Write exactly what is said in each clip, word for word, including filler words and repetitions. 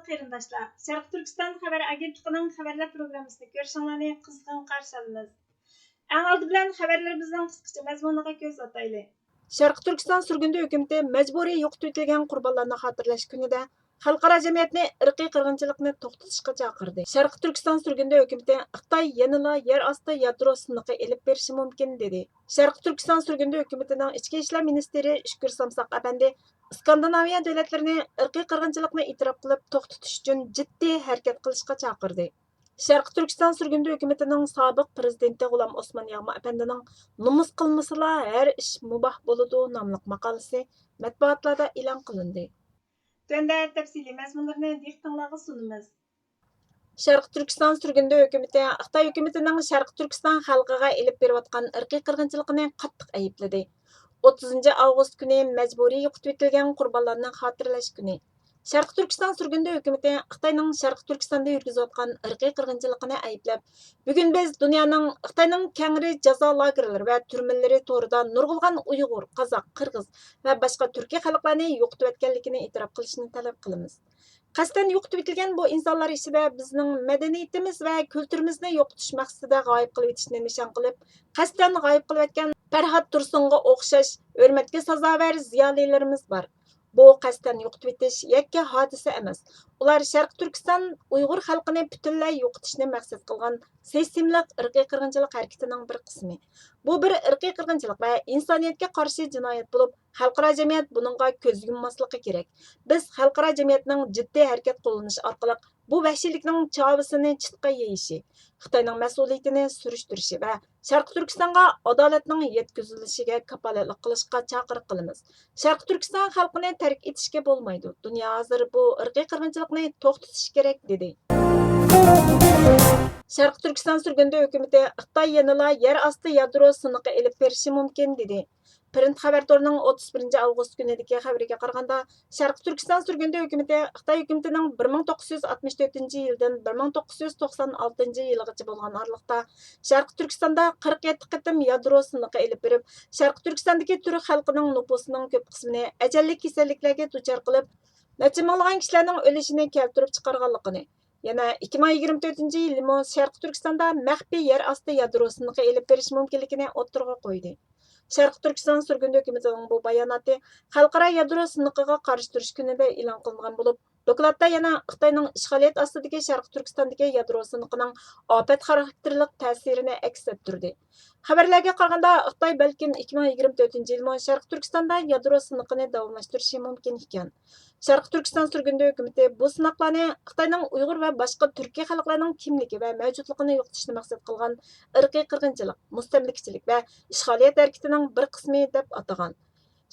قېرىنداشلار، شەرقىي تۈركىستان خەۋەر ئاگېنتلىقىنىڭ خەۋەرلەر پروگراممىسىنى كۆرۈشۈڭلارنى قىزغىن قارشى ئالىمىز. ئەڭ ئالدى بىلەن خەۋەرلىرىمىزنىڭ قىسقىچە مەزمۇنىغا كۆز ئاتايلى. شەرقىي تۈركىستان سۈرگۈندە ھۆكۈمىتى مەجبۇرىي يوقىتىۋېتىلگەن قۇربانلارنى خاتىرىلەش كۈنىدە خەلقئارا جەمئىيەتنى ئىرقىي قىرغىنچىلىقنى توختىتىشقا چاقىردى. شەرقىي تۈركىستان سۈرگۈندە ھۆكۈمىتى خىتاي يەنىلا يەر ئاستى يادرو سىنىقى ئېلىپ بېرىشى مۇمكىن، دېدى. شەرقىي تۈركىستان سۈرگۈندە ھۆكۈمىتىنىڭ ئىچكى ئىشلار مىنىستىرى شۈكۈر سامساق ئەپەندى ئىسكاندىناۋىيە دۆلەتلىرىنى ئىرقىي قىرغىنچىلىقنى ئېتىراپ قىلىپ توختىتىش ئۈچۈن جىددىي ھەرىكەت قىلىشقا چاقىردى. شەرقىي تۈركىستان سۈرگۈندە ھۆكۈمىتىنىڭ سابىق پىرېزىدېنتى غۇلام ئوسمان ياغما ئەپەندىنىڭ نومۇس قىلمىسىلا ھەر ئىش مۇباھ بولىدۇ ناملىق ماقالىسى مەتبۇئاتلاردا ئېلان قىلىندى. تۆۋەندە تەپسىلىي مەزمۇنلىرىنى دىققىتىڭلارغا سۇنىمىز. شەرقىي تۈركىستان سۈرگۈندە ھۆكۈمىتى خىتاي ھۆكۈمىتىنىڭ شەرقىي تۈركىستان خەلقىگە ئېلىپ بېرىۋاتقان ئىرقىي قىرغىنچىلىقىنى قاتتىق ئەيىبلىدى. ئوتتۇزىنچى ئاۋغۇست كۈنى مەجبۇرىي يوقىتىۋېتىلگەن قۇربانلارنى خاتىرىلەش كۈنى. شەرقىي تۈركىستان سۈرگۈندە ھۆكۈمىتى خىتاينىڭ شەرقىي تۈركىستاندا يۈرگۈزۈۋاتقان ئىرقىي قىرغىنچىلىقىنى ئەيىبلەپ، بۈگۈن بىز دۇنيانىڭ خىتاينىڭ كەڭرى جازا لاگېرلىرى ۋە تۈرمىلىرى تورىدا نۇرغۇنلىغان ئۇيغۇر، قازاق، قىرغىز ۋە باشقا تۈركىي خەلقلەرنى يوقىتىۋەتكەنلىكىنى ئېتىراپ قىلىشىنى تەلەپ قىلىمىز. قەستەن يوقىتىۋېتىلگەن بۇ ئىنسانلار ئىچىدە بىزنىڭ مەدەنىيىتىمىز ۋە كۈلتۈرىمىزنى يوقىتىش مەقسىتىدە غايىب قىلىۋېتىشنى نىشان قىلىپ، قەستەن غايىب قىلىۋەتكەن پەرھات تۇرسۇنغا ئوخشاش ھۆرمەتكە سازاۋەر زىيالىيلىرىمىز بار. بۇ قەستەن يوقىتىۋېتىش يەككە ھادىسە ئەمەس. ئۇلار شەرقىي تۈركىستان ئۇيغۇر خەلقىنى پۈتۈنلەي يوقىتىشنى مەقسەت قىلغان سىستېمىلىق ئىرقىي قىرغىنچىلىق ھەرىكىتىنىڭ بىر قىسمى. بۇ بىر ئىرقىي قىرغىنچىلىق ۋە ئىنسانىيەتكە قارشى جىنايەت بولۇپ، خەلقئارا جەمئىيەت بۇنىڭغا كۆز يۇمماسلىقى كېرەك. بىز خەلقئارا جەمئىيەتنىڭ جىددىي ھەرىكەت قوللىنىشى ئارقىلىق بۇ ۋەھشىيلىكنىڭ چاۋىسىنى چىتقا يېيىشى، خىتاينىڭ مەسئۇلىيىتىنى سۈرۈشتۈرۈشى ۋە شەرقىي تۈركىستانغا ئادالەتنىڭ يەتكۈزۈلۈشىگە كاپالەتلىك قىلىشقا چاقىرىق قىلىمىز. شەرقىي تۈركىستان خەلقىنى تەرك ئېتىشكە بولمايدۇ. دۇنيا ھازىر بۇ ئىرقىي قىرغىنچىلىقنى توختىتىشى كېرەك، دېدى. شەرقىي تۈركىستان سۈرگۈندە ھۆكۈمىتى خىتاي يەنىلا يەر ئاستى يادرو سىنىقى ئېلىپ بېرىشى مۇمكىن، دېدى. پرىنت خەۋەر تورىنىڭ ئوتتۇز بىرىنچى ئاۋغۇست كۈنىدىكى خەۋىرىگە قارىغاندا، شەرقىي تۈركىستان سۈرگۈندە ھۆكۈمىتى خىتاي ھۆكۈمىتىنىڭ بىر مىڭ توققۇز يۈز ئاتمىش تۆتىنچى يىلدىن بىر مىڭ توققۇز يۈز توقسان ئالتىنچى يىلىغىچە بولغان ئارىلىقتا شەرقىي تۈركىستاندا قىرىق يەتتە قېتىم يادرو سىنىقى ئېلىپ بېرىپ، شەرقىي تۈركىستاندىكى تۈرك خەلقىنىڭ نوپۇسىنىڭ كۆپ قىسمىنى ئەجەللىك كېسەللىكلەرگە دۇچار قىلىپ، نەچچە مىڭلىغان كىشىلەرنىڭ ئۆلۈشىنى كەلتۈرۈپ چىقارغانلىقىنى، يەنە ئىككى مىڭ يىگىرمە تۆتىنچى يىلىمۇ شەرقىي تۈركىستاندا مەخپىي يەر ئاستى يادرو سىنىقى ئېلىپ بېرىش مۇمكىنلىكىنى ئوتتۇرىغا قويدى. شەرقىي تۈركىستان سۈرگۈندە ھۆكۈمىتىنىڭ بۇ باياناتى خەلقئارا يادرو سىنىقىغا قارشى تۇرۇش كۈنىدە ئېلان قىلىنغان بولۇپ، دوكلاتتا يەنە خىتاينىڭ ئىشغالىيەت ئاستىدىكى شەرقىي تۈركىستاندىكى يادرو سىنىقىنىڭ ئاپەت خاراكتېرلىق تەسىرىنى ئەكس ئەتتۈردى. خەۋەرلەرگە قارىغاندا، خىتاي بەلكىم ئىككى مىڭ يىگىرمە تۆتىنچى يىلمۇ شەرقىي تۈركىستاندا يادرو سىنىقىنى داۋاملاشتۇرۇشى مۇمكىن ئىكەن. شەرقىي تۈركىستان سۈرگۈندە ھۆكۈمىتى بۇ سىناقلارنى خىتاينىڭ ئۇيغۇر ۋە باشقا تۈركىي خەلقلەرنىڭ كىملىكى ۋە مەۋجۇتلۇقىنى يوقىتىشنى مەقسەت قىلغان ئىرقىي قىرغىنچىلىق، مۇستەملىكىچىلىك ۋە ئىشغالىيەت ھەرىكىتىنىڭ بىر قىسمى دەپ ئاتىغان.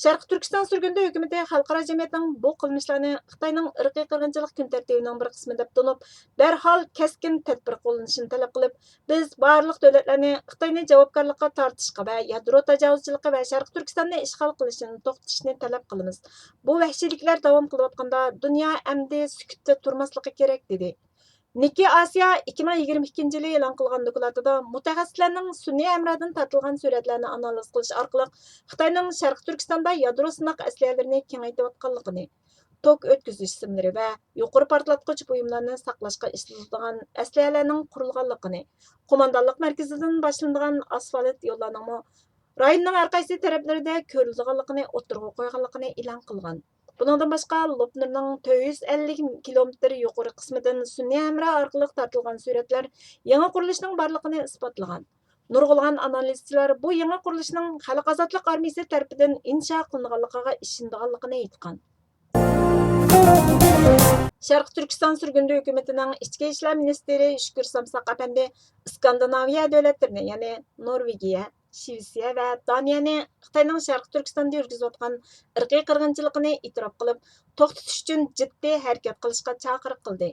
شەرقىي تۈركىستان سۈرگۈندە ھۆكۈمىتى خەلقئارا جەمئىيەتنىڭ بۇ قىلمىشلارنى خىتاينىڭ ئىرقىي قىرغىنچىلىق كۈن تەرتىپىنىڭ بىر قىسمى دەپ تونۇپ، دەرھال كەسكىن تەدبىر قوللىنىشىنى تەلەپ قىلىپ، بىز بارلىق دۆلەتلەرنى خىتاينى جاۋابكارلىققا تارتىشقا ۋە يادرو تاجاۋۇزچىلىقى ۋە شەرقىي تۈركىستاننى ئىشغال قىلىشىنى توختىتىشنى تەلەپ قىلىمىز. بۇ ۋەھشىيلىكلەر داۋام قىلىۋاتقاندا، دۇنيا ئەمدى سۈكۈتتە تۇرماسلىقى كېرەك، دېدى. نىككى ئاسىيا ئىككى مىڭ يىگىرمە ئىككىنچى يىلى ئېلان قىلغان دوكلاتىدا مۇتەخەسسىسلەرنىڭ سۈنئىي ھەمراھدىن تارتىلغان سۈرەتلەرنى ئانالىز قىلىش ئارقىلىق خىتاينىڭ شەرقىي تۈركىستاندا يادرو سىناق ئەسلىھەلىرىنى كېڭەيتىۋاتقانلىقىنى، توك ئۆتكۈزۈش سىملىرى ۋە يۇقىرى پارتلاتقۇچ بۇيۇملارنى ساقلاشقا ئىشلىتىدىغان ئەسلىھەلەرنىڭ قۇرۇلغانلىقىنى، قوماندانلىق مەركىزىدىن باشلىنىدىغان ئاسفالت يوللارنىڭمۇ رايوننىڭ ھەر قايسى تەرەپلىرىدە كۆرۈلىدىغانلىقىنى ئوتتۇرىغا قويغانلىقىنى ئېلان قىلغان. بۇنىڭدىن باشقا، لوپنۇرنىڭ تۆت يۈز ئەللىك كىلومېتىر يۇقىرى قىسمىدىن سۈنئىي ھەمراھ ئارقىلىق تارتىلغان سۈرەتلەر يېڭى قۇرۇلۇشنىڭ بارلىقىنى ئىسپاتلىغان. نۇرغۇنلىغان ئانالىزچىلار بۇ يېڭى قۇرۇلۇشنىڭ خەلق ئازادلىق ئارمىيىسى تەرىپىدىن ئىنشا قىلىنغانلىقىغا ئىشىنىدىغانلىقىنى ئېيتقان. شەرقىي تۈركىستان سۈرگۈندە ھۆكۈمىتىنىڭ ئىچكى ئىشلار مىنىستىرى شۈكۈر سامساق ئەپەندى ئىسكاندىناۋىيە دۆلەتلىرىنى، يەنى نورۋېگىيە، شىۋېتسىيە ۋە دانىيەنى خىتاينىڭ شەرقىي تۈركىستاندا يۈرگۈزۈۋاتقان ئىرقىي قىرغىنچىلىقىنى ئېتىراپ قىلىپ، توختىتىش ئۈچۈن جىددىي ھەرىكەت قىلىشقا چاقىرىق قىلدى.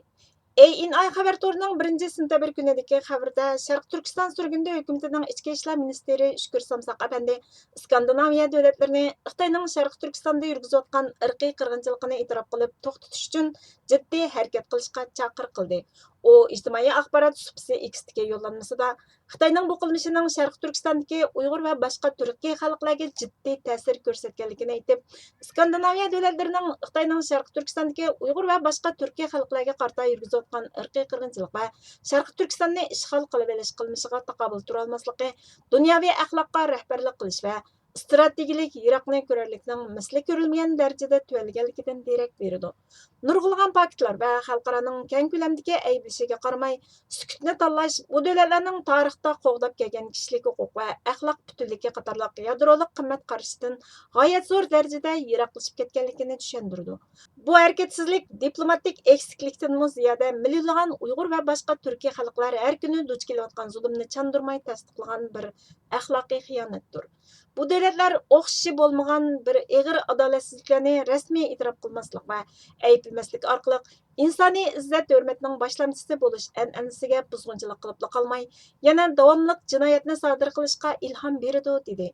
ئېي ئېن ئاي خەۋەر تورىنىڭ بىرىنچى سېنتەبىر كۈنىدىكى خەۋىرىدە، شەرقىي تۈركىستان سۈرگۈندە ھۆكۈمىتىنىڭ ئىچكى ئىشلار مىنىستىرى شۈكۈر سامساق ئەپەندى ئىسكاندىناۋىيە دۆلەتلىرىنى خىتاينىڭ شەرقىي تۈركىستاندا يۈرگۈزۈۋاتقان ئىرقىي قىرغىنچىلىقىنى ئېتىراپ قىلىپ توختىتىش ئۈچۈن جىددىي ھەرىكەت قىلىشقا چاقىرىق قىلدى. ئۇ ئىجتىمائىي ئاخبارات سۇپىسى ئېكستىكى يوللانمىسىدا خىتاينىڭ بۇ قىلمىشىنىڭ شەرقىي تۈركىستاندىكى ئۇيغۇر ۋە باشقا تۈركىي خەلقلەرگە جىددىي تەسىر كۆرسەتكەنلىكىنى ئېيتىپ، ئىسكاندىناۋىيە دۆلەتلىرىنىڭ خىتاينىڭ شەرقىي تۈركىستاندىكى ئۇيغۇر ۋە باشقا تۈركىي خەلقلەرگە قارىتا يۈرگۈزۈۋاتقان ئىرقىي قىرغىنچىلىق ۋە شەرقىي تۈركىستاننى ئىشغال قىلىۋېلىش قىلمىشىغا تاقابىل تۇرالماسلىقى دۇنياۋى ئەخلاققا رەھبەرلىك قىلىش ۋە ئىستراتېگىيىلىك يىراقنى كۆرەرلىكنىڭ مىسلى كۆرۈلمىگەن دەرىجىدە تۆۋەنلىگەنلىكىدىن دېرەك بېرىدۇ. نۇرغۇنلىغان پاكىتلار ۋە خەلقئارانىڭ كەڭ كۆلەمدىكى ئەيىبلىشىگە قارىماي، سۈكۈتنى تاللاش بۇ دۆلەتلەرنىڭ تارىختا قوغداپ كەلگەن كىشىلىك ھوقۇق ۋە ئەخلاق پۈتۈنلۈكى قاتارلىق يادرولۇق قىممەت قارىشىدىن غايەت زور دەرىجىدە يىراقلىشىپ كەتكەنلىكىنى چۈشەندۈرىدۇ. بۇ ھەرىكەتسىزلىك دىپلوماتىك ئەكسىكلىكتىنمۇ زىيادە، مىليونلىغان ئۇيغۇر ۋە باشقا تۈركىي خەلقلەر ھەر كۈنى دۇچ كېلىۋاتقان زۇلۇمنى چاندۇرماي تەستىقلىغان بىر ئەخلاقىي خىيانەتتۇر. بۇ دۆلەتلەر ئوخشىشى بولمىغان بىر ئېغىر ئادالەتسىزلىكلەرنى رەسمىي ئېتىراپ قىلماسلىق ۋە ئەيىبلىمەسلىك ئارقىلىق ئىنسانىي ئىززەت-ھۆرمەتنىڭ باشلامچىسى بولۇش ئەنئەنىسىگە بۇزغۇنچىلىق قىلىپلا قالماي، يەنە داۋاملىق جىنايەتنى سادىر قىلىشقا ئىلھام بېرىدۇ، دېدى.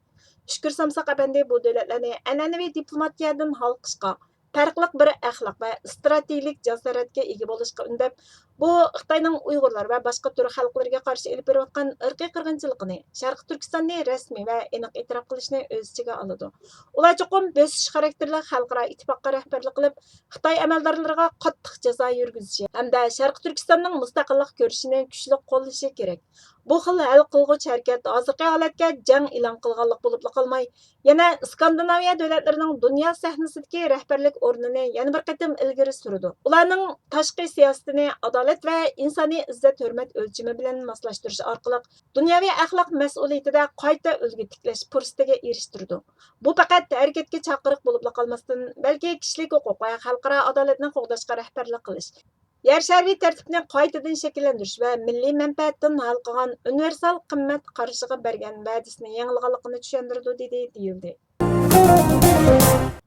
شۈكۈر سامساق ئەپەندى بۇ دۆلەتلەرنى ئەنئەنىۋى دىپلوماتىيەدىن ھالقىشقا، پەرقلىق بىر ئەخلاق ۋە ئىستراتېگىيىلىك جاسارەتكە ئىگە بولۇشقا ئۈندەپ، بۇ خىتاينىڭ ئۇيغۇرلار ۋە باشقا تۈرك خەلقلىرىگە قارشى ئېلىپ بېرىۋاتقان ئىرقىي قىرغىنچىلىقىنى، شەرقىي تۈركىستاننى رەسمىي ۋە ئېنىق ئېتىراپ قىلىشنى ئۆز ئىچىگە ئالىدۇ. ئۇلار چوقۇم بۆسۈش خاراكتېرلىك خەلقئارا ئىتتىپاققا رەھبەرلىك قىلىپ، خىتاي ئەمەلدارلىرىغا قاتتىق جازا يۈرگۈزۈشى ھەمدە شەرقىي تۈركىستاننىڭ مۇستەقىللىق كۈرىشىنى كۈچلۈك قوللىشى كېرەك. بۇ خىل ھەل قىلغۇچ ھەرىكەت ھازىرقى ھالەتكە جەڭ ئېلان قىلغانلىق بولۇپلا قالماي، يەنە ئىسكاندىناۋىيە دۆلەتلىرىنىڭ دۇنيا سەھنىسىدىكى رەھبەرلىك ئورنىنى يەنە بىر قېتىم ئىلگىرى سۈرىدۇ. ئۇلارنىڭ تاشقى سىياسىتىنى ئادالەت ۋە ئىنسانىي ئىززەت-ھۆرمەت ئۆلچىمى بىلەن ماسلاشتۇرۇش ئارقىلىق، دۇنياۋى ئەخلاق مەسئۇلىيىتىدە قايتا ئۈلگە تىكلەش پۇرسىتىگە ئېرىشتۈرىدۇ. بۇ پەقەت ھەرىكەتكە چاقىرىق بولۇپلا قالماستىن، بەلكى كىشىلىك ھوقۇق ۋە خەلقئارا ئادالەتنى قوغداشقا رەھبەرلىك قىلىش، يەر شارى تەرتىپنى قايتىدىن شەكىللەندۈرۈش ۋە مىللىي مەنپەئەتتىن ھالقىغان ئۇنىۋېرسال قىممەت قارىشىغا بەرگەن ۋەدىسىنى يېڭىلىغانلىقىنى چۈشەندۈرىدۇ، دېدى، دېيىلدى.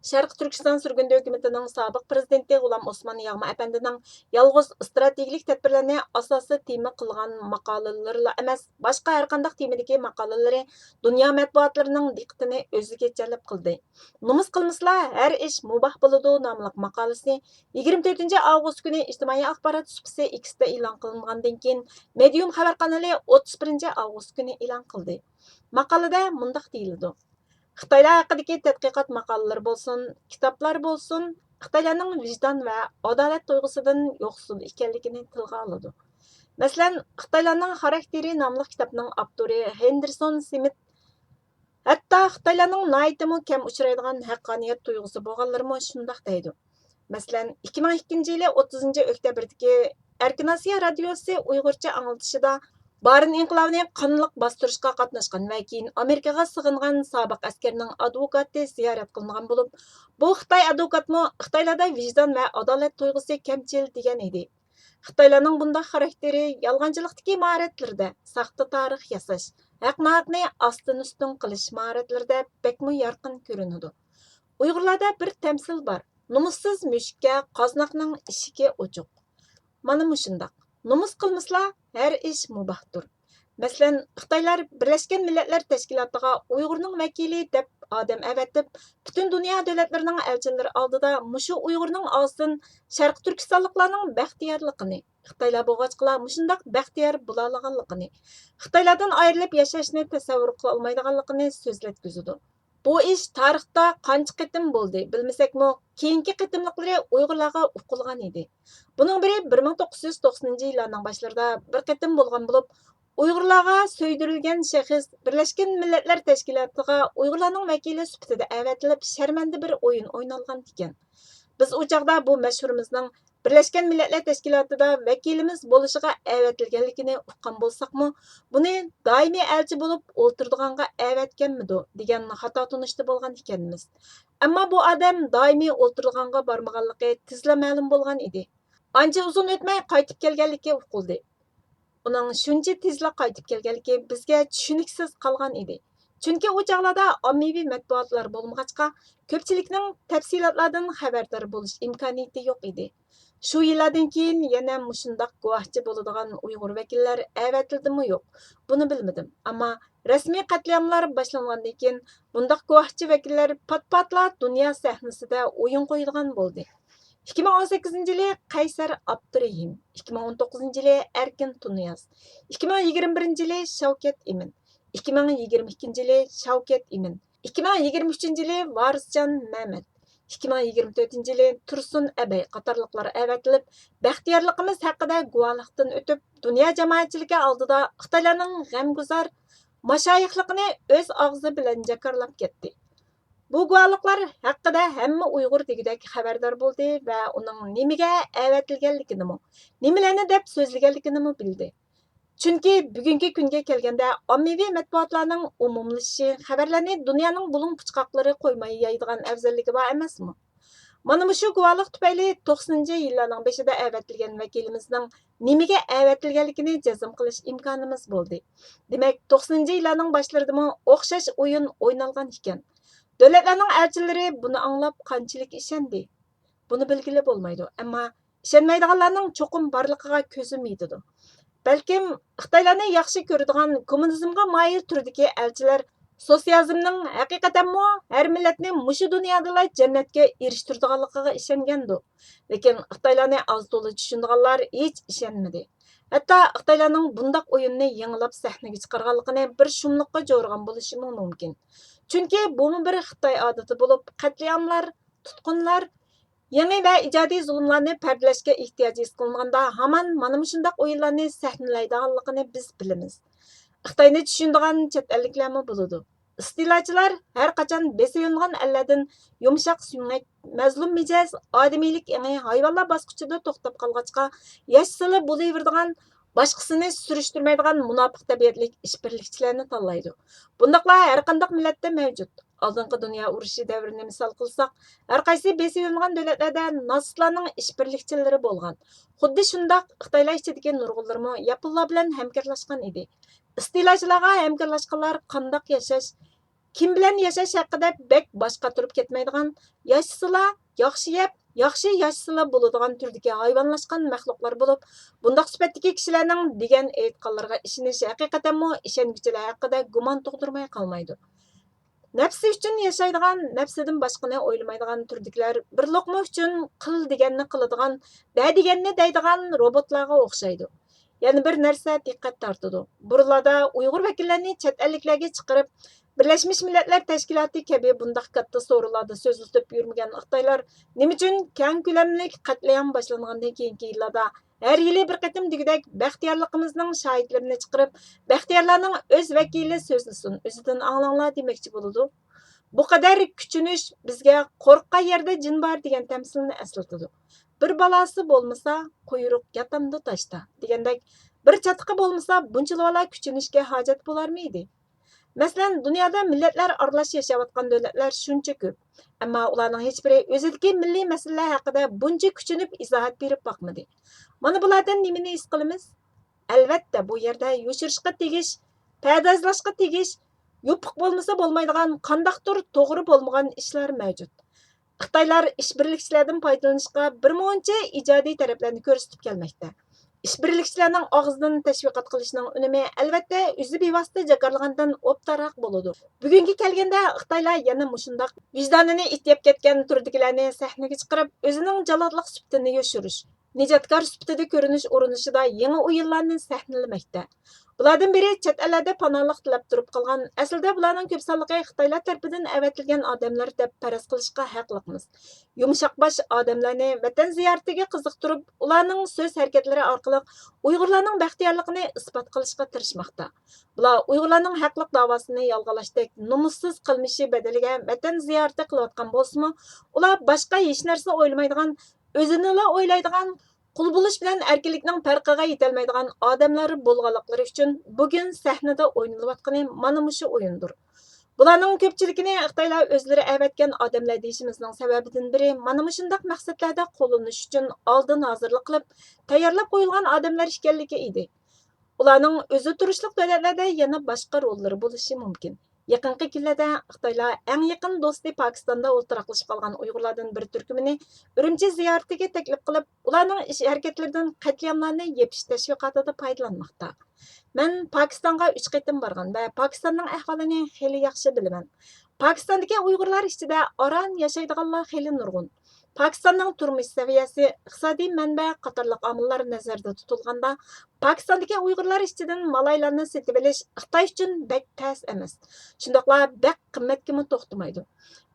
شەرقىي تۈركىستان سۈرگۈندە ھۆكۈمىتىنىڭ سابىق پىرېزىدېنتى غۇلام ئوسمان ياغما ئەپەندىنىڭ يالغۇز ئىستراتېگىيىلىك تەدبىرلەرنى ئاساسىي تېما قىلغان ماقالىلىرىلا ئەمەس، باشقا ھەرقانداق تېمىدىكى ماقالىلىرى دۇنيا مەتبۇئاتلىرىنىڭ دىققىتىنى ئۆزىگە جەلپ قىلدى. نومۇس قىلمىسىلا ھەر ئىش مۇباھ بولىدۇ ناملىق ماقالىسى يىگىرمە تۆتىنچى ئاۋغۇست كۈنى ئىجتىمائىي ئاخبارات سۇپىسى ئېكستا ئېلان قىلىنغاندىن كېيىن، مېدىيۇم خەۋەر قانىلى ئوتتۇز بىرىنچى ئاۋغۇست كۈنى ئېلان قىلدى. ماقالىدە مۇنداق دېيىلىدۇ: خىتايلار ھەققىدىكى تەتقىقات ماقالىلىرى بولسۇن، كىتابلار بولسۇن، خىتايلارنىڭ ۋىجدان ۋە ئادالەت تۇيغۇسىدىن يوقسۇل ئىكەنلىكىنى تىلغا ئالىدۇ. مەسىلەن، خىتايلارنىڭ خاراكتېرى ناملىق كىتابنىڭ ئاپتورى ھېندېرسون سمىت ھەتتا خىتايلارنىڭ ناھايىتىمۇ كەم ئۇچرايدىغان ھەققانىيەت تۇيغۇسى بولغانلىرىمۇ شۇنداق دەيدۇ. مەسىلەن، ئىككى مىڭ ئىككىنچى يىلى ئوتتۇزىنچى ئۆكتەبىردىكى ئەركىن ئاسىيا رادىيوسى ئۇيغۇرچە ئاڭلىتىشىدا بارىن ئىنقىلابىنى قانلىق باستۇرۇشقا قاتناشقان ۋە كېيىن ئامېرىكىغا سىغىنغان سابىق ئەسكەرنىڭ ئادۋوكاتى زىيارەت قىلىنغان بولۇپ، بۇ خىتاي ئادۋوكاتمۇ خىتايلاردا ۋىجدان ۋە ئادالەت تۇيغۇسى كەمچىل دېگەن ئىدى. خىتايلارنىڭ بۇنداق خاراكتېرى يالغانچىلىقتىكى ماھارەتلىرىدە، ساختا تارىخ ياساش، ھەق-ناھەقنى ئاستىن-ئۈستۈن قىلىش ماھارەتلىرىدە بەكمۇ يارقىن كۆرۈنىدۇ. ئۇيغۇرلاردا بىر تەمسىل بار: نومۇسسىز مۈشۈككە قازناقنىڭ ئىشىكى ئوچۇق. مانا مۇشۇنداق. نومۇس قىلمىسىلا، ھەر ئىش مۇباھتۇر. مەسىلەن، خىتايلار بىرلەشكەن مىللەتلەر تەشكىلاتىغا ئۇيغۇرنىڭ ۋەكىلى دەپ ئادەم ئەۋەتىپ، پۈتۈن دۇنيا دۆلەتلىرىنىڭ ئەلچىلىرى ئالدىدا مۇشۇ ئۇيغۇرنىڭ ئاغزىدىن شەرقىي تۈركىستانلىقلارنىڭ بەختىيارلىقىنى، خىتايلار بولغاچقىلا مۇشۇنداق بەختىيار بولالىغانلىقىنى، خىتايلاردىن ئايرىلىپ ياشاشنى تەسەۋۋۇر قىلالمايدىغانلىقىنى سۆزلەتكۈزىدۇ. بۇ ئىش تارىختا قانچە قېتىم بولدى بىلمىسەكمۇ، كېيىنكى قېتىملىقلىرى ئۇيغۇرلارغا ئۇقۇلغان ئىدى. بۇنىڭ بىرى بىر مىڭ توققۇز يۈز توقسىنىنچى يىللارنىڭ باشلىرىدا بىر قېتىم بولغان بولۇپ، ئۇيغۇرلارغا سۆيدۈرۈلگەن شەخس بىرلەشكەن مىللەتلەر تەشكىلاتىغا ئۇيغۇرلارنىڭ ۋەكىلى سۈپىتىدە ئەۋەتىلىپ، شەرمەندە بىر ئويۇن ئوينالغان ئىكەن. بىز ئۇ چاغدا بۇ مەشھۇرىمىزنىڭ بىرلەشكەن مىللەتلەر تەشكىلاتىدا ۋەكىلىمىز بولۇشىغا ئەۋەتىلگەنلىكىنى ئۇققان بولساقمۇ، بۇنى دائىمىي ئەلچى بولۇپ ئولتۇرىدىغانغا ئەۋەتكەنمىدۇ دېگەن خاتا تونۇشتا بولغان ئىكەنمىز. ئەمما بۇ ئادەم دائىمىي ئولتۇرىدىغانغا بارمىغانلىقى تېزلا مەلۇم بولغان ئىدى. ئانچە ئۇزۇن ئۆتمەي قايتىپ كەلگەنلىكى ئۇقۇلدى. ئۇنىڭ شۇنچە تېزلا قايتىپ كەلگەنلىكى بىزگە چۈشىنىكسىز قالغان ئىدى. چۈنكى ئۇ چاغلاردا ئاممىۋى مەتبۇئاتلار بولمىغاچقا، كۆپچىلىكنىڭ تەپسىلاتلاردىن خەۋەردار بولۇش ئىمكانىيىتى يوق ئىدى. شۇ يىللاردىن كېيىن يەنە مۇشۇنداق گۇۋاھچى بولىدىغان ئۇيغۇر ۋەكىللەر ئەۋەتىلدىمۇ يوق، بۇنى بىلمىدىم. ئەمما رەسمىي قەتلىئاملار باشلانغاندىن كېيىن، بۇنداق گۇۋاھچى ۋەكىللەر پات-پاتلا دۇنيا سەھنىسىدە ئويۇن قويىدىغان بولدى. ئىككى مىڭ ئون سەككىزىنچى يىلى قەيسەر ئابدۇرېھىم، ئىككى مىڭ ئون توققۇزىنچى يىلى ئەركىن تۇنىياز، ئىككى مىڭ يىگىرمە بىرىنچى يىلى شەۋكەت ئىمىن، ئىككى مىڭ يىگىرمە ئىككىنچى يىلى شەۋكەت ئىمىن، ئىككى مىڭ يىگىرمە ئۈچىنچى يىلى ۋارىسجان مەمەت، ئىككى مىڭ يىگىرمە تۆتىنچى يىلى تۇرسۇن ئەبەي قاتارلىقلار ئەۋەتىلىپ، بەختىيارلىقىمىز ھەققىدە گۇۋاھلىقتىن ئۆتۈپ، دۇنيا جامائەتچىلىكى ئالدىدا خىتايلارنىڭ غەمگۇزار ماشايىخلىقىنى ئۆز ئاغزى بىلەن جاكارلاپ كەتتى. بۇ گۇۋاھلىقلار ھەققىدە ھەممە ئۇيغۇر دېگۈدەك خەۋەردار بولدى ۋە ئۇنىڭ نېمىگە ئەۋەتىلگەنلىكىنىمۇ، نېمىلەرنى دەپ سۆزلىگەنلىكىنىمۇ بىلدى. چۈنكى بۈگۈنكى كۈنگە كەلگەندە ئاممىۋى مەتبۇئاتلارنىڭ ئومۇملىشىشى خەۋەرلەرنى دۇنيانىڭ بۇلۇڭ پۇچقاقلىرى قويماي يايىدىغان ئەۋزەللىكى بار ئەمەسمۇ؟ مانا مۇشۇ گۇۋاھلىق تۈپەيلى توقسىنىنچى يىللارنىڭ بېشىدا ئەۋەتىلگەن ۋەكىلىمىزنىڭ نېمىگە ئەۋەتىلگەنلىكىنى جەزم قىلىش ئىمكانىمىز بولدى. دېمەك، توقسىنىنچى يىللارنىڭ باشلىرىدىمۇ ئوخشاش ئويۇن ئوينالغان ئىكەن. دۆلەتلەرنىڭ ئەلچىلىرى بۇنى ئاڭلاپ قانچىلىك ئىشەندى؟ بۇنى بىلگىلى بولمايدۇ، ئەمما ئىشەنمەيدىغانلارنىڭ چوقۇم بارلىقىغا كۆزۈم يېتىدۇ. بەلكىم خىتايلارنى ياخشى كۆرىدىغان، كوممۇنىزمغا مايىل تۈردىكى ئەلچىلەر سوتسىيالىزمنىڭ ھەقىقەتەنمۇ ھەر مىللەتنى مۇشۇ دۇنيادىلا جەننەتكە ئېرىشتۈرىدىغانلىقىغا ئىشەنگەندۇ. لېكىن خىتايلارنى ئاز-تولا چۈشىنىدىغانلار ھېچ ئىشەنمىدى. ھەتتا خىتايلارنىڭ بۇنداق ئويۇننى يېڭىلاپ سەھنىگە چىقارغانلىقىنى بىر شۇملۇققا جورىغان بولۇشىمۇ مۇمكىن. چۈنكى بۇمۇ بىر خىتاي ئادىتى بولۇپ، قەتلىئاملار، تۇتقۇنلار، يېڭى ۋە ئىجادىي زۇلۇملارنى پەردىلەشكە ئېھتىياج ھېس قىلىنغاندا، ھامان مانا مۇشۇنداق ئويۇنلارنى سەھنىلەيدىغانلىقىنى بىز بىلىمىز. خىتاينى چۈشىنىدىغان چەت ئەللىكلەرمۇ بولىدۇ. ئىستېلاچىلار ھەر قاچان بېسىۋېلىنغان ئەللەردىن يۇمشاق سۆڭەك، مەزلۇم مىجەز، ئادىمىيلىك ئېڭى ھايۋانلار باسقۇچىدا توختاپ قالغاچقا، ياشىسىلا بولۇۋېرىدىغان، باشقىسىنى سۈرۈشتۈرمەيدىغان مۇناپىق تەبىئەتلىك ئىشبىرلىكچىلەرنى تاللايدۇ. بۇنداقلار ھەرقانداق مىللەتتە مەۋجۇت. ئالدىنقى دۇنيا ئۇرۇشى دەۋرىنى مىسال قىلساق، ھەرقايسى بېسىۋېلىنغان دۆلەتلەردە ناتسىستلارنىڭ ئىشبىرلىكچىلىرى بولغان. خۇددى شۇنداق خىتايلار ئىچىدىكى نۇرغۇنلىرىمۇ ياپونلار بىلەن ھەمكارلاشقان ئىدى. ئىستېلاچىلارغا ھەمكارلاشقانلار قانداق ياشاش، كىم بىلەن ياشاش ھەققىدە بەك باش قاتۇرۇپ كەتمەيدىغان، ياشىسىلا، ياخشى يەپ، ياخشى ياشىسىلا بولىدىغان تۈردىكى ھايۋانلاشقان مەخلۇقلار بولۇپ، بۇنداق سۈپەتتىكى كىشىلەرنىڭ دېگەن ئېيتقانلىرىغا ئىشىنىش ھەقىقەتەنمۇ ئىشەنگۈچىلەر ھەققىدە گۇمان تۇغدۇرماي قالمايدۇ. نەپسى ئۈچۈن ياشايدىغان، نەپسىدىن باشقىنى ئويلىمايدىغان تۈردىكىلەر بىر لوقما ئۈچۈن قىل دېگەننى قىلىدىغان، دە دېگەننى دەيدىغان روبوتلارغا ئوخشايدۇ. يەنە بىر نەرسە دىققەت تارتىدۇ. بۇرۇنلاردا ئۇيغۇر ۋەكىللەرنى چەت ئەللىكلەرگە چىقىرىپ، بىرلەشمىش مىللەتلەر تەشكىلاتى كەبى بۇنداق كاتتا سورۇنلاردا سۆزلىتىپ يۈرمىگەن خىتايلار نېمە ئۈچۈن كەڭ كۆلەملىك قەتلىئام باشلانغاندىن كېيىنكى يىللاردا ھەر يىلى بىر قېتىم دېگۈدەك بەختىيارلىقىمىزنىڭ شاھىتلىرىنى چىقىرىپ، بەختىيارلارنىڭ ئۆز ۋەكىلى سۆزلىسۇن، ئۆزىدىن ئاڭلاڭلار دېمەكچى بولىدۇ؟ بۇ قەدەر كۈچىنىش بىزگە قورققان يەردە جىن بار دېگەن تەمسىلنى ئەسلىتىدۇ. بىر بالاسى بولمىسا، قۇيرۇق ياتامدۇ تاشتا دېگەندەك، بىر چاتىقى بولمىسا، بۇنچىلىۋالا كۈچىنىشكە ھاجەت بولارمىدى؟ مەسىلەن، دۇنيادا مىللەتلەر ئارىلاش ياشاۋاتقان دۆلەتلەر شۇنچە كۆپ، ئەمما ئۇلارنىڭ ھېچبىرى ئۆزىدىكى مىللىي مەسىلىلەر ھەققىدە بۇنچە كۈچىنىپ ئىزاھات بېرىپ باقمىدى. مانا بۇلاردىن نېمىنى ھېس قىلىمىز؟ ئەلۋەتتە، بۇ يەردە يوشۇرۇشقا تېگىش، پەردازلاشقا تېگىش، يوپۇق بولمىسا بولمايدىغان قانداقتۇر توغرا بولمىغان ئىشلار مەۋجۇت. خىتايلار ئىشبىرلىكچىلەردىن پايدىلىنىشقا بىرمۇنچە ئىجادىي تەرەپلەرنى كۆرسىتىپ كەلمەكتە. ئىشبىرلىكچىلەرنىڭ ئاغزىدىن تەشۋىقات قىلىشنىڭ ئۈنۈمى، ئەلۋەتتە، ئۆزى بىۋاسىتە جاكارلىغاندىن ئوبدانراق بولىدۇ. بۈگۈنگە كەلگەندە، خىتايلار يەنە مۇشۇنداق ۋىجدانىنى ئېتىيەپ كەتكەن تۈردىكىلەرنى سەھنىگە چىقىرىپ، ئۆزىنىڭ جاللاتلىق سۈپىتىنى يوشۇرۇش، نىجاتكار سۈپىتىدە كۆرۈنۈش ئۇرۇنۇشىدا يېڭى ئويۇنلارنى سەھنىلىمەكتە. بۇلاردىن بىرى چەت ئەللەردە پاناھلىق تىلەپ تۇرۇپ قالغان، ئەسلىدە بۇلارنىڭ كۆپ سانلىقى خىتايلار تەرىپىدىن ئەۋەتىلگەن ئادەملەر دەپ پەرەز قىلىشقا ھەقلىقمىز. يۇمشاق باش ئادەملەرنى ۋەتەن زىيارىتىگە قىزىقتۇرۇپ، ئۇلارنىڭ سۆز ھەرىكەتلىرى ئارقىلىق ئۇيغۇرلارنىڭ بەختىيارلىقىنى ئىسپات قىلىشقا تىرىشماقتا. بۇلار ئۇيغۇرلارنىڭ ھەقلىق داۋاسىنى يالغىلاشتەك نومۇسسىز قىلمىشى بەدىلىگە ۋەتەن زىيارىتى قىلىۋاتقان بولسىمۇ، ئۇلار باشقا ھېچ نەرسىنى ئويلىمايدىغان، ئۆزىنىلا ئويلايدىغان، قۇل بولۇش بىلەن ئەركىنلىكنىڭ پەرقىگە يېتەلمەيدىغان ئادەملەر بولغانلىقلىرى ئۈچۈن بۈگۈن سەھنىدە ئوينىلىۋاتقىنى مانا مۇشۇ ئويۇندۇر. بۇلارنىڭ كۆپچىلىكىنى خىتايلار ئۆزلىرى ئەۋەتكەن ئادەملەر دېيىشىمىزنىڭ سەۋەبىدىن بىرى مانا مۇشۇنداق مەقسەتلەردە قوللىنىش ئۈچۈن ئالدىن ھازىرلىق قىلىپ، تەييارلاپ قويۇلغان ئادەملەر ئىكەنلىكى ئىدى. ئۇلارنىڭ ئۆزى تۇرۇشلۇق دۆلەتلەردە يەنە باشقا روللىرى بولۇشى مۇمكىن. يېقىنقى كۈنلەردە خىتايلار ئەڭ يېقىن دوستى پاكىستاندا ئولتۇراقلىشىپ قالغان ئۇيغۇرلاردىن بىر تۈركۈمىنى ئۈرۈمچى زىيارىتىگە تەكلىپ قىلىپ، ئۇلارنىڭ ئىش ھەرىكەتلىرىدىن قەتلىئاملارنى يېپىش تەشۋىقاتىدا پايدىلانماقتا. مەن پاكىستانغا ئۈچ قېتىم بارغان ۋە پاكىستاننىڭ ئەھۋالىنى خېلى ياخشى بىلىمەن. پاكىستاندىكى ئۇيغۇرلار ئىچىدە ئاران ياشايدىغانلار خېلى نۇرغۇن. پاكىستاننىڭ تۇرمۇش سەۋىيەسى، ئىقتىسادىي مەنبە قاتارلىق ئامىللار نەزەردە تۇتۇلغاندا، پاكىستاندىكى ئۇيغۇرلار ئىچىدىن مالايلارنى سېتىۋېلىش خىتاي ئۈچۈن بەك تەس ئەمەس. شۇنداقلا بەك قىممەتكىمۇ توختىمايدۇ.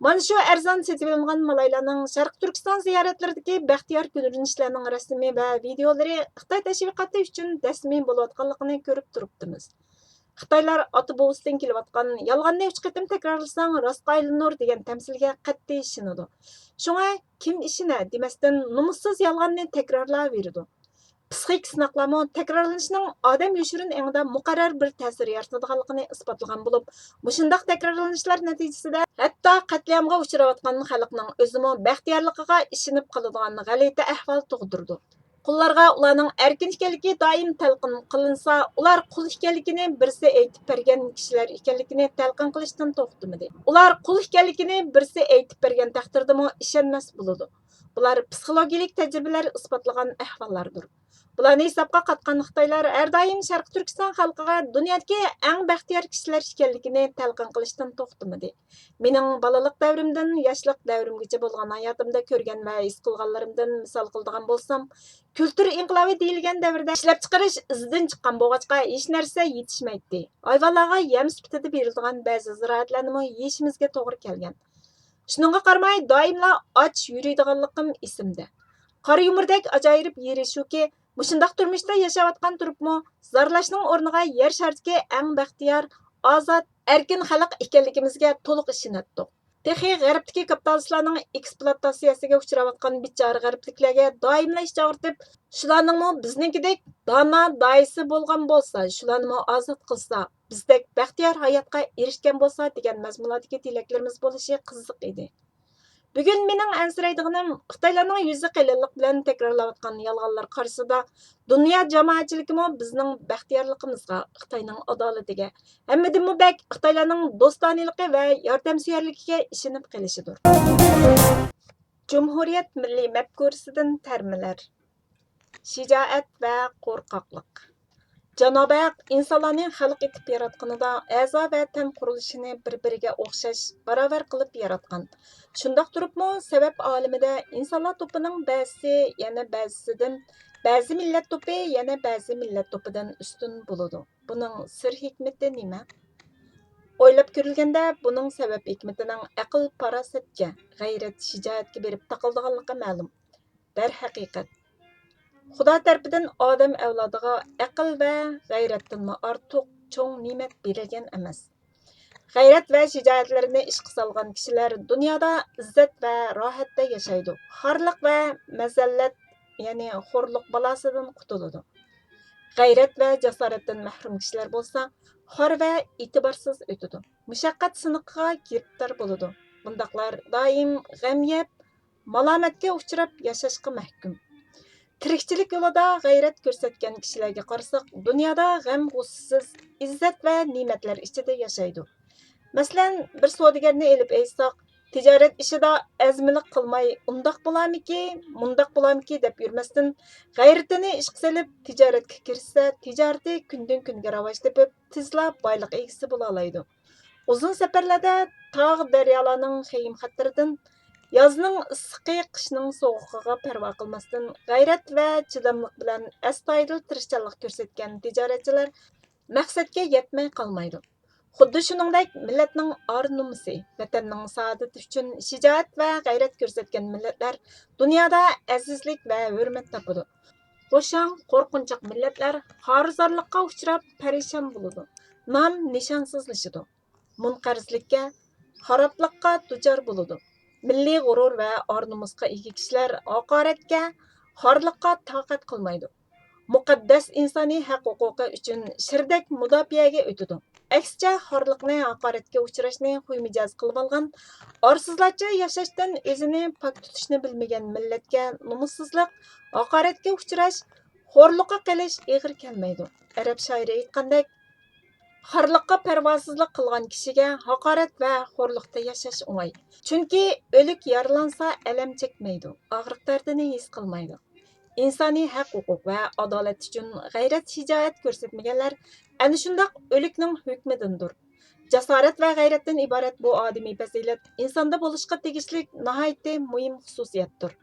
مانا شۇ ئەرزان سېتىۋېلىنغان مالايلارنىڭ شەرقىي تۈركىستان زىيارەتلىرىدىكى بەختىيار كۆرۈنۈشلەرنىڭ رەسىمى ۋە ۋىدېئولىرى خىتاي تەشۋىقاتى ئۈچۈن دەسمىي بولۇۋاتقانلىقىنى كۆرۈپ تۇرۇپتىمىز. خىتايلار ئاتا بوۋىسىدىن كېلىۋاتقان «يالغاننى ئۈچ قېتىم تەكرارلىساڭ، راستقا ئايلىنۇر» دېگەن تەمسىلگە قەتئىي ئىشىنىدۇ. شۇڭا «كىم ئىشىنە» دېمەستىن، نومۇسسىز يالغاننى تەكرارلاۋېرىدۇ. پسىخىك سىناقلارمۇ تەكرارلىنىشنىڭ ئادەم يوشۇرۇن ئېڭىدا مۇقەررەر بىر تەسىر يارىتىدىغانلىقىنى ئىسپاتلىغان بولۇپ، مۇشۇنداق تەكرارلىنىشلار نەتىجىسىدە ھەتتا قەتلىئامغا ئۇچراۋاتقان خەلقنىڭ ئۆزىمۇ بەختىيارلىقىغا ئىشىنىپ قالىدىغان غەلىتە ئەھۋال تۇغدۇرىدۇ. قۇللارغا ئۇلارنىڭ ئەركىن ئىكەنلىكى دائىم تەلقىن قىلىنسا، ئۇلار قۇل ئىكەنلىكىنى بىرسى ئېيتىپ بەرگەن كىشىلەر ئىكەنلىكىنى تەلقىن قىلىشتىن توختىمىدى. ئۇلار قۇل ئىكەنلىكىنى بىرسى ئېيتىپ بەرگەن تەقدىردىمۇ ئىشەنمەس بولىدۇ. بۇلار پسىخولوگىيىلىك تەجرىبىلەر ئىسپاتلىغان ئەھۋاللاردۇر. بۇلارنى ھېسابقا قاتقان خىتايلار ھەر دائىم شەرقىي تۈركىستان خەلقىگە دۇنيادىكى ئەڭ بەختىيار كىشىلەر ئىكەنلىكىنى تەلقىن قىلىشتىن توختىمىدى. مېنىڭ بالىلىق دەۋرىمدىن ياشلىق دەۋرىمگىچە بولغان ھاياتىمدا كۆرگەن ۋە ھېس قىلغانلىرىمدىن مىسال قىلىدىغان بولسام، كۈلتۈر ئىنقىلابى دېيىلگەن دەۋردە ئىشلەپچىقىرىش ئىزىدىن چىققان بولغاچقا، ھېچ نەرسە يېتىشمەيتتى. ھايۋانلارغا يەم سۈپىتىدە بېرىلىدىغان بەزى زىرائەتلەرنىمۇ يېيىشىمىزگە توغرا كەلگەن. شۇنىڭغا قارىماي، دائىملا ئاچ يۈرىدىغانلىقىم ئېسىمدە. قارا يۇمۇردەك ئاجايىپ يېرى شۇكى، مۇشۇنداق تۇرمۇشتا ياشاۋاتقان تۇرۇپمۇ، زارلاشنىڭ ئورنىغا يەر شارىدىكى ئەڭ بەختىيار، ئازاد، ئەركىن خەلق ئىكەنلىكىمىزگە تولۇق ئىشىنەتتۇق. تېخى غەربتىكى كاپىتالىستلارنىڭ ئېكسپلۇئاتاتسىيەسىگە ئۇچراۋاتقان بىچارە غەربلىكلەرگە دائىملا ئىچ ئاغرىتىپ، شۇلارنىڭمۇ بىزنىڭكىدەك دانا داھىيسى بولغان بولسا، شۇلارنىمۇ ئازاد قىلسا، بىزدەك بەختىيار ھاياتقا ئېرىشكەن بولسا دېگەن مەزمۇنلاردىكى تىلەكلىرىمىز بولۇشى قىزىق ئىدى. بۈگۈن مېنىڭ ئەنسىرەيدىغىنىم، خىتايلارنىڭ يۈزى قېلىنلىق بىلەن تەكرارلاۋاتقان يالغانلار قارىسىدا، دۇنيا جامائەتچىلىكىمۇ بىزنىڭ بەختىيارلىقىمىزغا، خىتاينىڭ ئادالىتىگە، ھەممىدىنمۇ بەك خىتايلارنىڭ دوستانىلىقى ۋە ياردەمسۆيەرلىكىگە ئىشىنىپ قېلىشىدۇر. جۇمھۇرىيەت مىللىي مەپكۇرىسىدىن تەرمىلەر. شىجائەت ۋە قورقاقلىق. جانابى ھەق ئىنسانلارنى خەلق ئېتىپ ياراتقىنىدا ئەزا ۋە تەن قۇرۇلۇشىنى بىر-بىرىگە ئوخشاش، باراۋەر قىلىپ ياراتقان. شۇنداق تۇرۇپمۇ سەۋەب ئالىمىدە ئىنسانلار توپىنىڭ بەزىسى يەنە بەزىسىدىن، بەزى مىللەت توپى يەنە بەزى مىللەت توپىدىن ئۈستۈن بولىدۇ. بۇنىڭ سىر ھېكمىتى نېمە؟ ئويلاپ كۆرۈلگەندە، بۇنىڭ سەۋەب ھېكمىتىنىڭ ئەقىل-پاراسەتكە، غەيرەت-شىجائەتكە بېرىپ تاقىلىدىغانلىقى مەلۇم. دەرھەقىقەت، خۇدا تەرىپىدىن ئادەم ئەۋلادىغا ئەقىل ۋە غەيرەتتىنمۇ ئارتۇق چوڭ نېمەت بېرىلگەن ئەمەس. غەيرەت ۋە شىجائەتلىرىنى ئىشقا سالغان كىشىلەر دۇنيادا ئىززەت ۋە راھەتتە ياشايدۇ. خارلىق ۋە مەزەللەت، يەنى خورلۇق بالاسىدىن قۇتۇلىدۇ. غەيرەت ۋە جاسارەتتىن مەھرۇم كىشىلەر بولسا خار ۋە ئېتىبارسىز ئۆتىدۇ. مۇشەققەت سىنىقىغا گىرىپتار بولىدۇ. بۇنداقلار دائىم غەم يەپ، مالامەتكە ئۇچراپ ياشاشقا مەھكۇم. تىرىكچىلىك يولىدا غەيرەت كۆرسەتكەن كىشىلەرگە قارىساق، دۇنيادا غەم-غۇسسىسىز، ئىززەت ۋە نېمەتلەر ئىچىدە ياشايدۇ. مەسىلەن، بىر سودىگەرنى ئېلىپ ئېيتساق، تىجارەت ئىشىدا ئەزمىلىك قىلماي، ئۇنداق بولارمىكى، مۇنداق بولارمىكى دەپ يۈرمەستىن، غەيرىتىنى ئىشقا سېلىپ، تىجارەتكە كىرىشسە، تىجارىتى كۈندىن-كۈنگە راۋاج تېپىپ، تېزلا بايلىق ئىگىسى بولالايدۇ. ئۇزۇن سەپەرلەردە تاغ، دەريالارنىڭ خېيىم-خەتىرىدىن، يازنىڭ ئىسسىقى، قىشنىڭ سوغۇقىغا پەرۋا قىلماستىن، غەيرەت ۋە چىداملىق بىلەن ئەستايىدىل تىرىشچانلىق كۆرسەتكەن تىجارەتچىلەر مەقسەتكە يەتمەي قالمايدۇ. خۇددى شۇنىڭدەك، مىللەتنىڭ ئار-نومۇسى، ۋەتەننىڭ سائادىتى ئۈچۈن شىجائەت ۋە غەيرەت كۆرسەتكەن مىللەتلەر دۇنيادا ئەزىزلىك ۋە ھۆرمەت تاپىدۇ. بوشاڭ، قورقۇنچاق مىللەتلەر خارۇزارلىققا ئۇچراپ، پەرىشان بولىدۇ، نام-نىشانسىزلىشىدۇ، مۇنقەرزلىككە، خارابلىققا دۇچار بولىدۇ. مىللىي غۇرۇر ۋە ئار-نومۇسقا ئىگە كىشىلەر ھاقارەتكە، خارلىققا تاقەت قىلمايدۇ. مۇقەددەس ئىنسانىي ھەق-ھوقۇقى ئۈچۈن شىردەك مۇداپىئەگە ئۆتىدۇ. ئەكسىچە، خارلىقنى، ھاقارەتكە ئۇچراشنى خۇي-مىجەز قىلىۋالغان، ئارسىزلارچە ياشاشتىن ئۆزىنى پاك تۇتۇشنى بىلمىگەن مىللەتكە نومۇسسىزلىق، ھاقارەتكە ئۇچراش، خورلۇققا قېلىش ئېغىر كەلمەيدۇ. ئەرەب شائىرى ئېيتقاندەك، خارلىققا پەرۋاسىزلىق قىلغان كىشىگە ھاقارەت ۋە خورلۇقتا ياشاش ئوڭاي. چۈنكى ئۆلۈك يارىلانسا ئەلەم چەكمەيدۇ، ئاغرىق دەردىنى ھېس قىلمايدۇ. ئىنسانىي ھەق-ھوقۇق ۋە ئادالەت ئۈچۈن غەيرەت-شىجائەت كۆرسەتمىگەنلەر ئەنە شۇنداق ئۆلۈكنىڭ ھۆكمىدىندۇر. جاسارەت ۋە غەيرەتتىن ئىبارەت بۇ ئادىمىي پەزىلەت ئىنساندا بولۇشقا تېگىشلىك ناھايىتى مۇھىم خۇسۇسىيەتتۇر.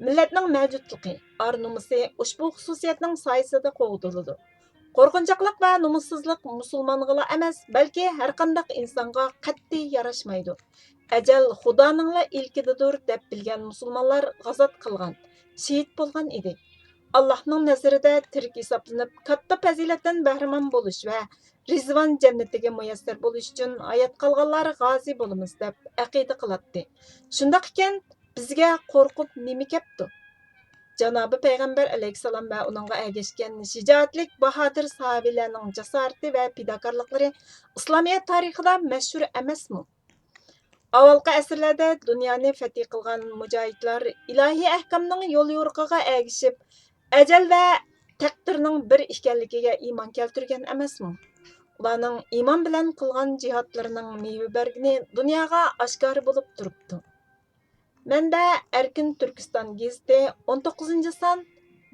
مىللەتنىڭ مەۋجۇتلۇقى، ئار-نومۇسى ئۇشبۇ خۇسۇسىيەتنىڭ سايىسىدا قوغدىلىدۇ. قورقۇنچاقلىق ۋە نومۇسسىزلىق مۇسۇلمانغىلا ئەمەس، بەلكى ھەرقانداق ئىنسانغا قەتئىي ياراشمايدۇ. ئەجەل خۇدانىڭلا ئىلكىدىدۇر دەپ بىلگەن مۇسۇلمانلار غازات قىلغان، شېھىت بولغان ئىدى. ئاللاھنىڭ نەزىرىدە تىرىك ھېسابلىنىپ، كاتتا پەزىلەتتىن بەھرىمەن بولۇش ۋە رىزۋان جەننىتىگە مۇيەسسەر بولۇش ئۈچۈن ھايات قالغانلار غازى بولىمىز دەپ ئەقىدە قىلاتتى. شۇنداق ئىكەن، بىزگە قورقۇپ نېمە كەپتۇ؟ جانابى پەيغەمبەر ئەلەيھىسسالام ۋە ئۇنىڭغا ئەگەشكەن شىجائەتلىك باھادىر ساھابىلەرنىڭ جاسارىتى ۋە پىداكارلىقلىرى ئىسلامىيەت تارىخىدا مەشھۇر ئەمەسمۇ؟ ئاۋۋالقى ئەسىرلەردە دۇنيانى فەتھى قىلغان مۇجاھىدلار ئىلاھىي ئەھكامنىڭ يوليورۇقىغا ئەگىشىپ، ئەجەل ۋە تەقدىرنىڭ بىر ئىكەنلىكىگە ئىمان كەلتۈرگەن ئەمەسمۇ؟ ئۇلارنىڭ ئىمان بىلەن قىلغان جىھادلىرىنىڭ مېۋە بەرگىنى دۇنياغا ئاشكارا بولۇپ تۇرۇپتۇ. مەنبە: ئەركىن تۈركىستان گېزىتى، ئون توققۇزىنچى سان،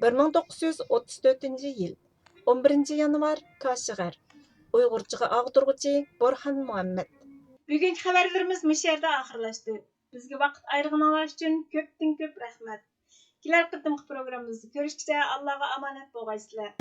بىر مىڭ توققۇز يۈز ئوتتۇز تۆتىنچى يىل، ئون بىرىنچى يانۋار، كاشغەر. ئۇيغۇرچىغا ئاغدۇرغۇچى بورھان مۇھەممەد. بۈگۈنكى خەۋەرلىرىمىز مۇشۇ يەردە ئاخىرلاشتى. بىزگە ۋاقىت ئايرىغىنىڭلار ئۈچۈن كۆپتىن كۆپ رەھمەت. كېلەر قېتىمقى پروگراممىمىزدا كۆرۈشكىچە ئاللاغا ئامانەت بولغايسىلەر.